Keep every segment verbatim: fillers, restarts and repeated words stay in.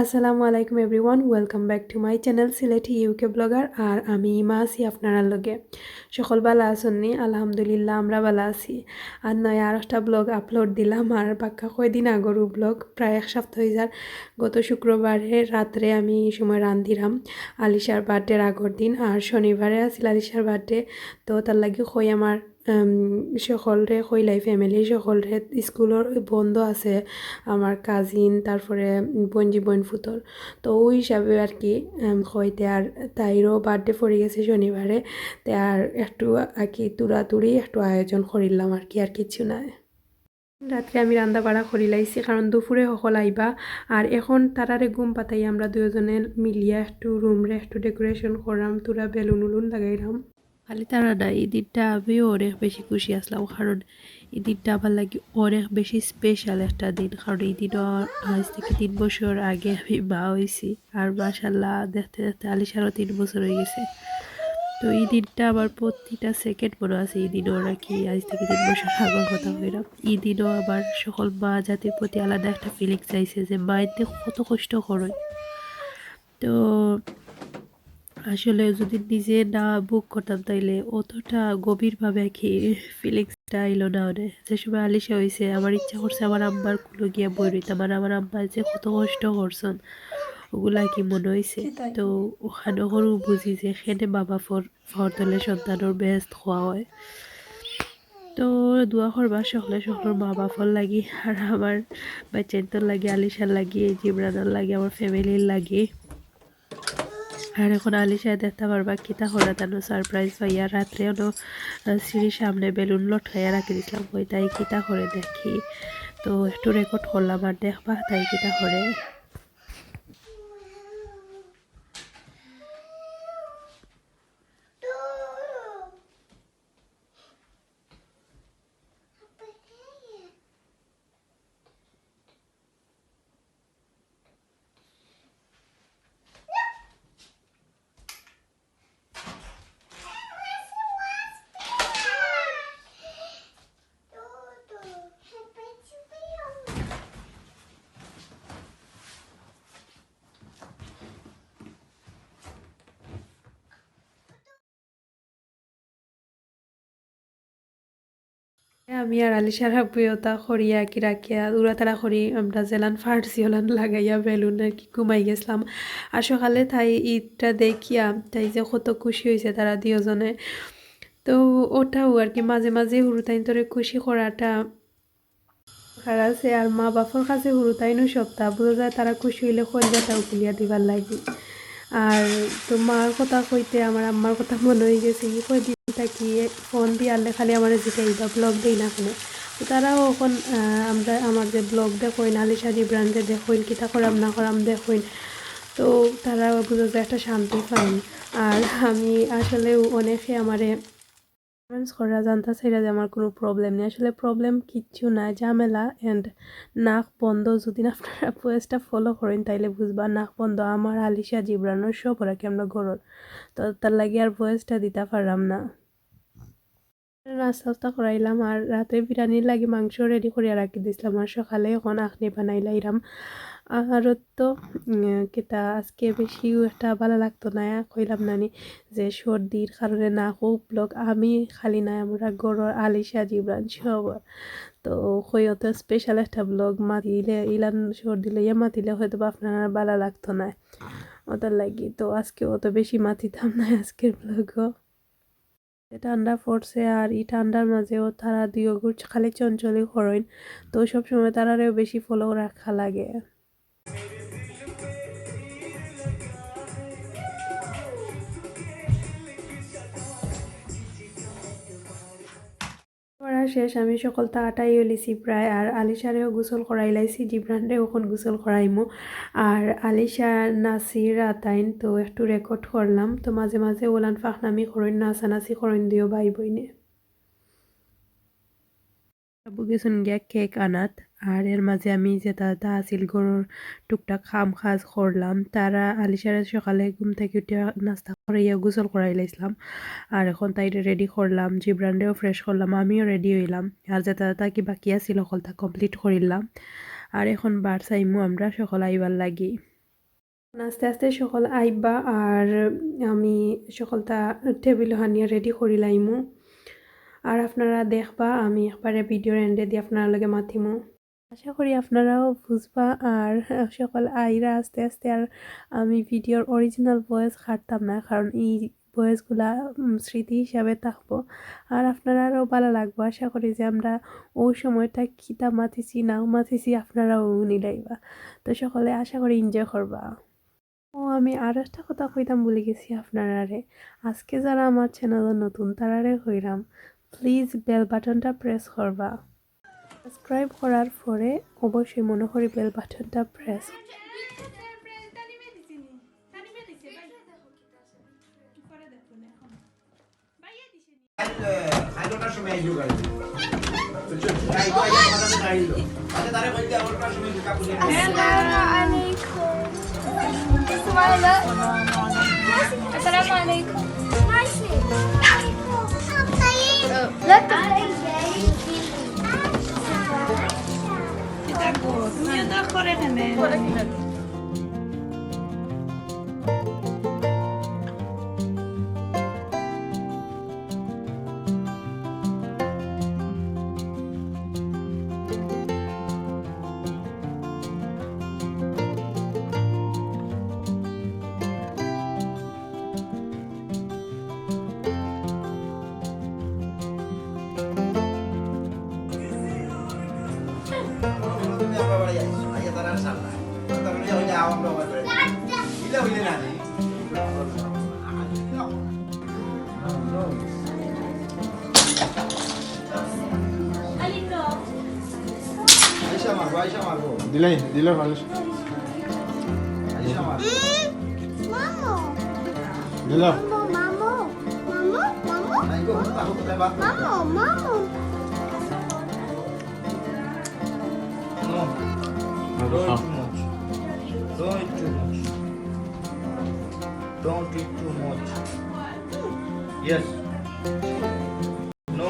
আসসালামু আলাইকুম everyone, welcome back to my channel Sylheti UK blogger. আর আমি ইমা আছি আপনারার লগে। সকল ভালা আছইন নি? আলহামদুলিল্লাহ, আমরা ভালা আছি। আর নয়া আর একটা ব্লগ আপলোড দিলাম, আর বাক্কা কয়দিন আগরও ব্লগ, প্রায় এক সপ্তাহ অই যার। গত শুক্রবারে রাত্রে আমি ই সময় রান্ধিরাম আলিশার বার্থডের আগর দিন, আর শনিবারে আছিল আলিশার বার্থডে। তো তার লাগি কই আমার উম, সকলরে কইলাই, ফ্যামিলি সকলরে, স্কুলর বন্ধ আছে আমার কাজিন, তারপরে বইনজি বইন ফুতর। তো ওই হিসাবে আর কি, উম, কইতে আর তাইরও বার্থডে পড়ি গেছে শনিবারে, তে আর একটু আর কি তুড়াতুড়ি একটু আয়োজন করিলাম আর কি, আর কিচ্ছু নাই। রাত্রে আমি রান্দা বাড়া করিলাইছি, কারণ দুপুরে সকল আইবা। আর এখন তারারে ঘুম পাতাই আমরা দুইজনে মিলিয়া একটু রুমরে একটু ডেকোরেশন করলাম, তুরা বেলুন উলুন লাগাইলাম। খালি তারা না, ই দিনটা আমিও অনেক বেশি খুশি আছলাম, কারণ ই দিনটা আমার লাগি অনেক বেশি স্পেশাল একটা দিন, কারণ ই দিনও আইজ থাকি তিন বছর আগে আমি মা অইছি। আর মাশাআল্লাহ, দেখতে দেখতে আলিশারও তিন বছর অই গেছে। তো ই দিনটা আমার প্রতিটা সেকেন্ড মনো আছে, ই দিনও নাকি আইজ থাকি তিন বছর আগর কথা কইরাম। ই দিনও আমার সকল মা জাতির প্রতি আলাদা একটা ফিলিংস আইছে যে মাইতে কত কষ্ট করইন। তো আসলে যদি নিজে না বুক করতাম, তাইলে অতটা গভীরভাবে আর কি ফিলিংসটা আইলো না অনে। যে সময় আলিশা অইছে, আমার ইচ্ছা করছে আমার আম্মার কুলো গিয়া বই রইতাম, আর আমার আম্মায় যে কত কষ্ট করছইন, ওগুলা কি মনো অইছে। তো অখান অখনউ বুঝি যে কেনে মা বাপর পাওর তলে সন্তানর বেহেস্ত কওয়া অয়। তো দোয়া করবা সকলে সকলর মা বাপর লাগি, আর আমার বাচ্চাইন্তর লাগি, আলিশার লাগি, এই জিবরানর লাগি, আমার ফ্যামিলির লাগি। আর এখন আলিশায় দেখতা পারবা কিতা করে, তানু সারপ্রাইজ পাইয়া। রাত্রে অনো, আহ, সিঁড়ির সামনে বেলুন লটকাইয়া রাখি দিছলাম, কই তাই কিতা করে দেখি। তো একটু রেকর্ড করলাম, আর দেখবা তাই কিতা করে। আমি আর আলিশার আব্বুয়ে ওটা করিয়া কি রাখিয়া উড়াতাড়া করি আমরা যেলান ফাড়ছি ওলান লাগাইয়া বেলুন আর কি ঘুমাই গেছলাম। আর সকালে তাই ইটা দেখিয়া তাই যে কত খুশি অইছে তারা দুইজনে। তো ওটাও আর কি মাঝে মাঝে হুরুতাইন্তরে খুশি করাটা দরকার আছে। আর মা বাপর কাছে হুরুতাইনও সবটা বুঝা যায়, তারা খুশি অইলে কলিজাটাও খুলিয়া দিবার লাগি। আর তো মার কথা কইতে আমার আম্মার কথা মনো অই গেছে, ই কয়দিন থাকি ফোন দিয়ারলে খালি আমারে জিকাইবা ব্লগ দেই না কেনে। তো তারাও এখন, আহ, আমরা আমার যে ব্লগ দেখইন, আলিশা জিবরানরে দেখইন, কিতা করাম না করাম দেখইন, তো তারা বুঝা যায় একটা শান্তি পাইন। আর আমি আসলে অনেকে আমারে কমেন্টস করা জানতা চাইরা যে আমার কোনো প্রবলেম নেই। আসলে প্রবলেম কিচ্ছু নাই, ঝামেলা। অ্যান্ড নাক বন্ধ, যদি না আপনারা ভয়েসটা ফলো করেন তাইলে বুঝবা নাক বন্ধ। আমার আলিশা জিবরানর সব ওরা কি আমরা গরল, তো তার লাগি আর ভয়েসটা দিতা পারলাম না। নাস্তা উস্তা করাইলাম, আর রাতে বিরিয়ানির লাগি মাংস রেডি করিয়া রাখি দিছিলাম, আর সকালে এখন আখনি বানাইলাইরাম। আর তো, উম, কিতা আজকে বেশিও একটা ভালা লাগতো না, কইলাম নানি যে সর্দির কারণে না খুব ব্লগ আমি খালি না, আমরা গরর আলিশা জিবরান সব। তো কই অত স্পেশাল একটা ব্লগ মাতিলে ইলান সর্দি লইয়া মাতিলে হয়তো বা আপনার ভালা লাগতো না, ওটার লাগি। তো আজকে অত বেশি মাতিতাম না আজকের ব্লগও। যে ঠান্ডা পড়ছে, আর ই ঠান্ডার মাঝেও তারা দুইওগু খালি চঞ্চলি করইন, তো সবসময় তারারেও বেশি ফলো রাখা লাগে। করা শেষ, আমি সকলতা আটাই লিছি প্রায়, আর আলিশারেও গোসল করাই লাইছি, জিবরানরেও এখন গোসল করাইমু। আর আলিশা নাসির আতাইন তো একটু রেকর্ড করলাম, তো মাঝে মাঝে ওলান ফাখনামি করইন, নাচানাচি করইন দুইও ভাই বইনে। আব্বু গেছইন গিয়া কেক আনাত, আর এর মাঝে আমি যেটা যেটা আছিল ঘরর টুকটাক কাম কাজ করলাম। তারা আলিশারে সকালে ঘুম থাকি উঠিয়া নাস্তা করাইয়া গোসল করাই লাইছিলাম, আর এখন তাইরে রেডি করলাম, জিবরানরেও ফ্রেশ করলাম, আমিও রেডি অইলাম। আর যেটা যেটা কি বাকি আছিল হকলতা কমপ্লিট করিলাম। আর এখন বার চাইমু আমরা সকল আইবার লাগি। আস্তে আস্তে সকল আইবা, আর আমি সকলতা টেবিল হানিয়া রেডি করি লাইমু। আর আপনারা দেখবা, আমি একবারে ভিডিওর এন্ডে দি আপনারার লগে মাতিমু। আশা করি আপনারাও বুঝবা, আর সকল আইরা আস্তে আস্তে। আর আমি ভিডিওর অরিজিনাল ভয়েস কাটতাম না, কারণ এই ভয়েসগুলা, উম, স্মৃতি হিসাবে থাকবো। আর আপনারারও ভালা লাগবো। আশা করি যে আমরা ওই সময়টা কিতা মাতিছি, নাও মাতিছি, আপনারাও হুনি লাইবা। তো সকলে আশা করি এনজয় করবা। ও, আমি আর একটা কথা কইতাম ভুলি গেছি আপনারারে। আজকে যারা আমার চ্যানেলো নতুন, তারারে কইরাম, প্লিজ বেল বাটনটা প্রেস করবা। সাবস্ক্রাইব করার পরে অবশ্যই মনে করি বেল বাটনটা প্রেস। আসসালামু আলাইকুম। আসসালামু আলাইকুম। আইসা মারবো, আইসা মারবো। দিলাই, দিলাই ভালো। আইসা মারবো। উম, মামু। দিলাম। মামু, মামু, মামু, মামু। নাই গো, হুতা, হুতা, বাদ। মামু, মামু। No. Don't eat too much. Don't eat too much. Don't eat too much. Yes. No.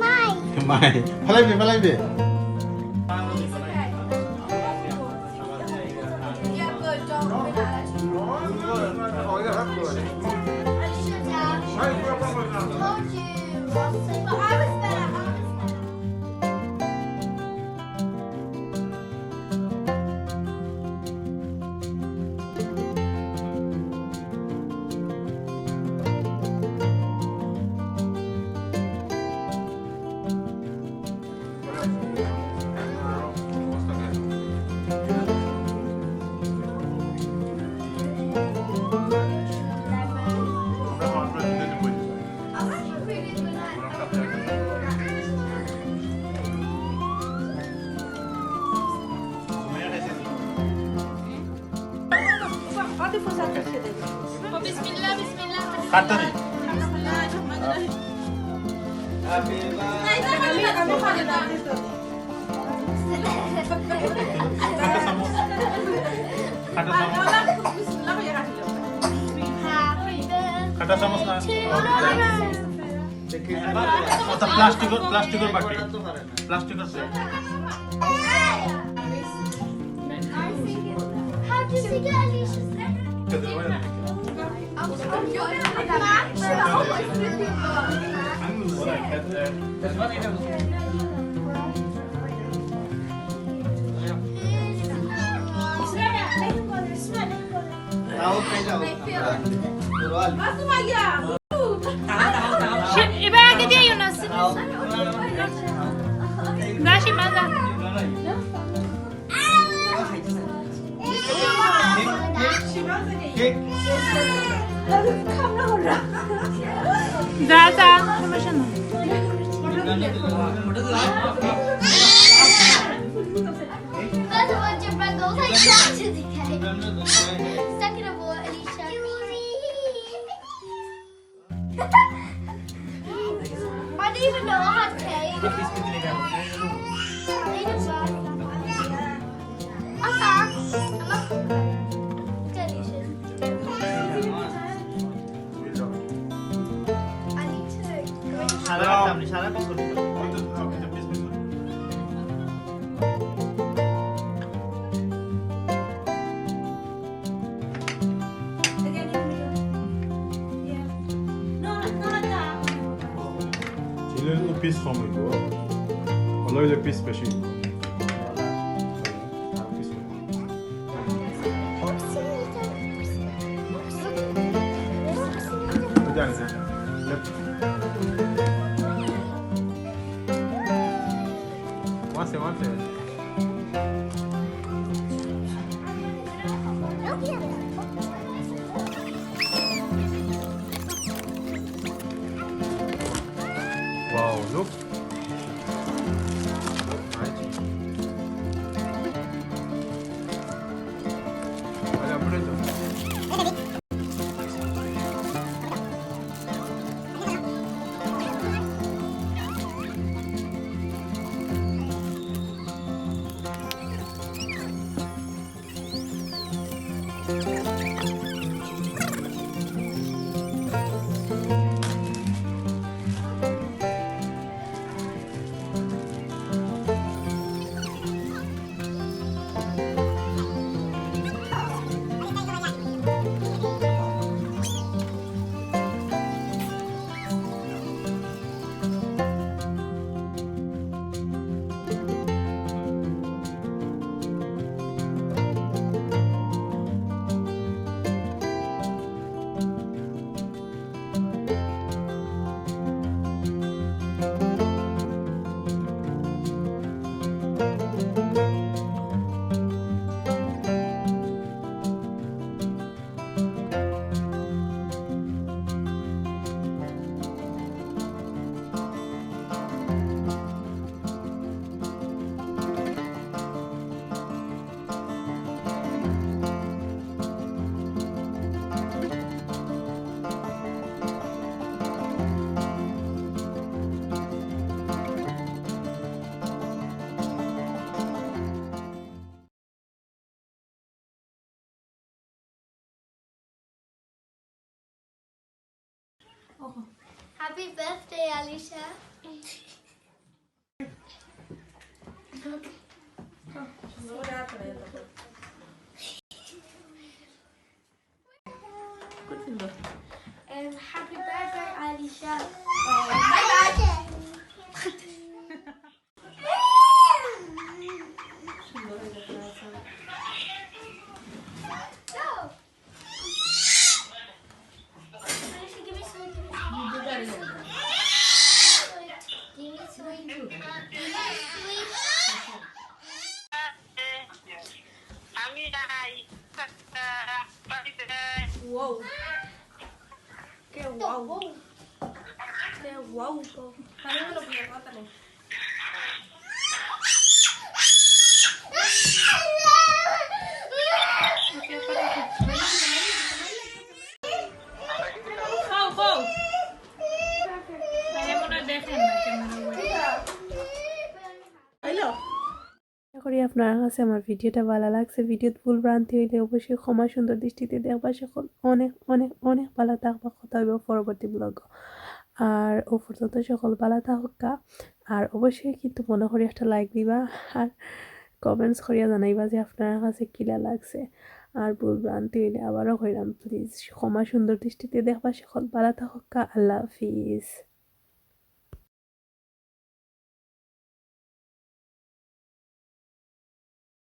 মাই। মাই। ফালাইবে, ফালাইবে। বিসমিল্লাহ, বিসমিল্লাহ। কাটতে নেই। কাটা চামচ। কাটা চামচ। কাটা চামচ না। ওটা প্লাস্টিকর, প্লাস্টিকর বাটি। প্লাস্টিক আছে। How does he get Alicia's name? এবার আগে দিয়ে ইউনাস। যা সীমা, যা। যা, যা, সমস্যা নাই। Second of all, Alicia. I didn't even know I had cake. It's fine. Uh-uh. I'm not. Delicious. I need to go. সারা, সারা পিস করে দিতে হবে। ওই যে পিস বেশি। জানি, জানি। মাসে, মাসে। Wow, look. Happy birthday, Alicia. Um, happy birthday, Alicia. Bye bye. Wow. Qué guau. Qué guau. আশা করি আপনার কাছে আমার ভিডিওটা ভালা লাগছে। ভিডিওত ভুল ভ্রান্তি অইলে অবশ্যই ক্ষমা সুন্দর দৃষ্টিতে দেখবা। সকল অনেক অনেক অনেক ভালা থাকবা। কথা অইবো পরবর্তী ব্লগ। আর ও পর্যন্ত সকল ভালা থাকউক্কা। আর অবশ্যই কিন্তু মনো করি একটা লাইক দিবা, আর কমেন্টস করিয়া জানাইবা যে আপনার কাছে কিলা লাগছে। আর ভুল ভ্রান্তি অইলে আবারও কইরাম, প্লিজ ক্ষমা সুন্দর দৃষ্টিতে দেখবা। সকল ভালা থাকউক্কা। আল্লাহ হাফিজ।